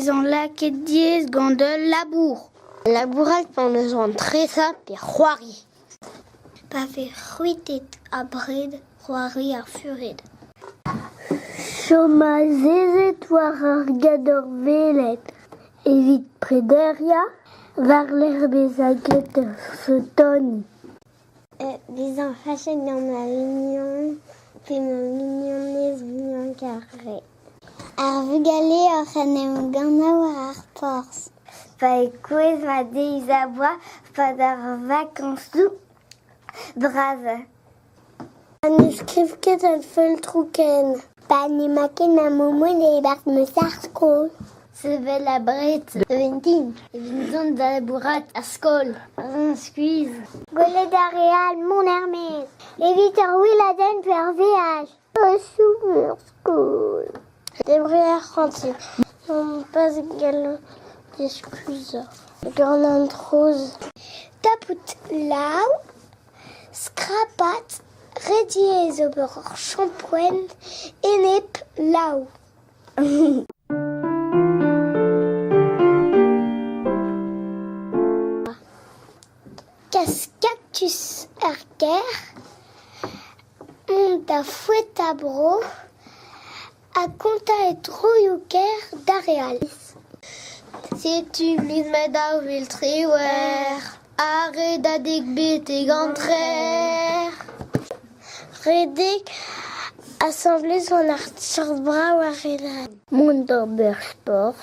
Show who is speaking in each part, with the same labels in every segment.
Speaker 1: Bezañ lakaet diaes gant ul labour.
Speaker 2: Labourat pan eus an tresañ pe c'hoari.
Speaker 1: Pa vez c'hwitet abred c'hoari ar fured.
Speaker 2: Chom azezet war ur gador-velen evit prederiañ war-lerc'h bezañ graet ur sotoni.
Speaker 1: Bezañ fachet gant ma mignon pe ma mignonez muiañ-karet. Ar vugale oc'h en em gannañ war ar porzh. Pa e kouezh ma deiz-ha-bloaz 'pad ar vakañsoù bras.
Speaker 2: Ha ne skriv ket an feultroù ken.
Speaker 1: Pa n'emañ ket ma mamm e-barzh ma sac'h-skol. Sevel abred da vintin evit dont da labourat er skol. On skuizh.
Speaker 2: Gwelet ar re all mont er-maez evit ur weladenn pe ur veaj. Er skol. Debriñ er c'hantin. N'on pas gallout diskuizhañ. Gant an trouz.
Speaker 1: Tapout laou, skrapat, rediaes ober ur shampoenn enep laou.
Speaker 2: Kas kaktus er gêr, mont da foetañ bro ha kontañ e troioù-kaer d'ar re all.
Speaker 1: Setu miz Mae 2018, ar redadeg betek an trec'h.
Speaker 2: Redek asambles gant ar seurt brav a redad. Mont d'ober sport,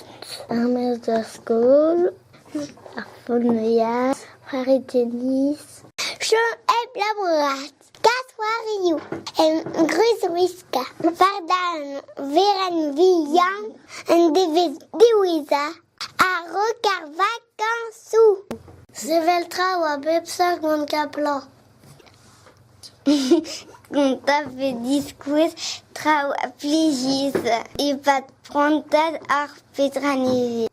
Speaker 2: ar maez d'ar skol, ar fonoiad, c'hoari tennis.
Speaker 1: Chom hep labourat, kas c'hoarioù, em gwrezwiskañ, fardañ un verenn-vihan un devezh diwezhañ a-raok ar vakañsoù.
Speaker 2: Sevel traoù a bep seurt gant Kaplan.
Speaker 1: Kontañ pe diskouez traoù plijus e-pad prantad ar petra nevez.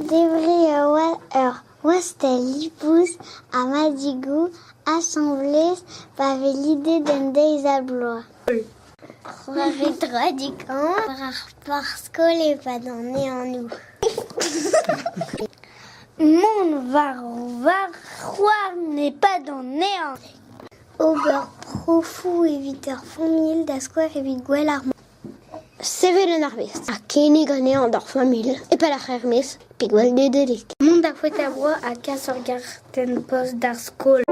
Speaker 2: Debriñ a oa ur wastell lipous ha madigoù asambles pa vez lidet un deiz-ha-bloaz.
Speaker 1: C'hoari troadig-kañv war ar porzh-skol e-pad an ehanoù.
Speaker 2: Mont war varc'h-houarn e-pad an ehan.
Speaker 1: Ober profoù evit ur familh, da skouer evit gouel ar
Speaker 2: Sevel un arvest ha kinnig anezhañ d'ar familh e-pad ar c'hermes pe gouel Nedeleg.
Speaker 1: Mont da foetañ bro ha kas ur gartenn-post d'ar skol.